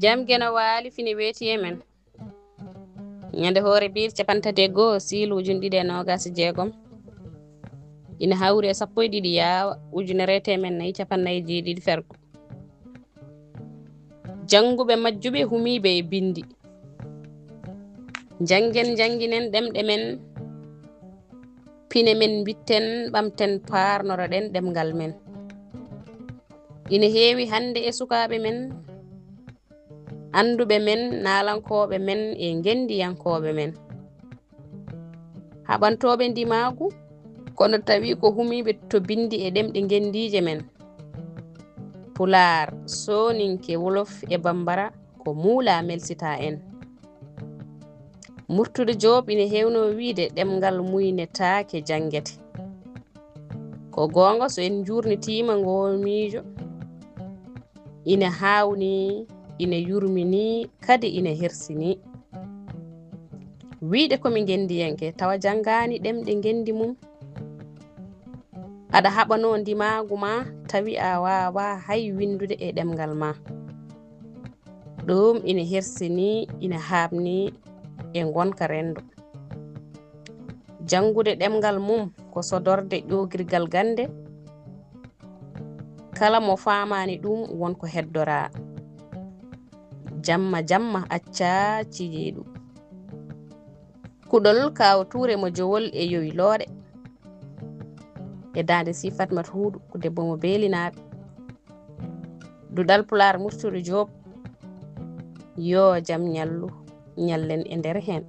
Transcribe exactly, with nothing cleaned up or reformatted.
Jam geno waali fini weeti e men. Ñande hoore biir capantati e goo siilu ujun ɗiɗi e noogas e jeegom. Ina hawri e sappo e ɗiɗi yaawa ujunere e teemen nayi capannay e jeeɗiɗi fergo. Jannguɓe majjuɓe humiiɓe e binndi. Njanngen, njannginen ɗemɗe men, pine men mbitten, ɓamten, paarnoroɗen ɗemngal men. Ina heewi hannde e sukaaɓe men, annduɓe men, naalankooɓe men e ngenndiyankooɓe men. Haɓantooɓe ndimaagu, kono tawi ko humiiɓe to binndi e ɗemɗe ngenndiije men. Pulaar, Sooninke, Wolof e Bammbara ko muulaa melsitaa en. Murtude Joob ina heewnoo wiyde ɗemngal muynetaake janngete. Ko goonga, so en njuurnitiima ngoo miijo, ina haawnii, ina yurminii, kadi ina hersinii. Wiyde ko mi ngenndiyanke, tawa janngaani ɗemɗe ngenndi mum, aɗa haɓanoo ndimaagu maa, tawi a waawaa hay winndude e ɗemngal maa. Ɗum ina hersinii, ina haaɓnii e ngonka renndo. Janngude ɗemngal mum ko sodorde ƴoogirgal gannde. Kala mo faamaani ɗum won ko heddoraa. Jamma jamma accaa cijeeɗu. Kuɗol Kaaw Tuure mo Jowol e Yowi Looɗe. E daande Sii Fatmata Huuɗu ko debbo mo beelinaaɓe. Duɗal Pulaar Murtude Joob. Yoo jam ñallu, ñallen e nder heen.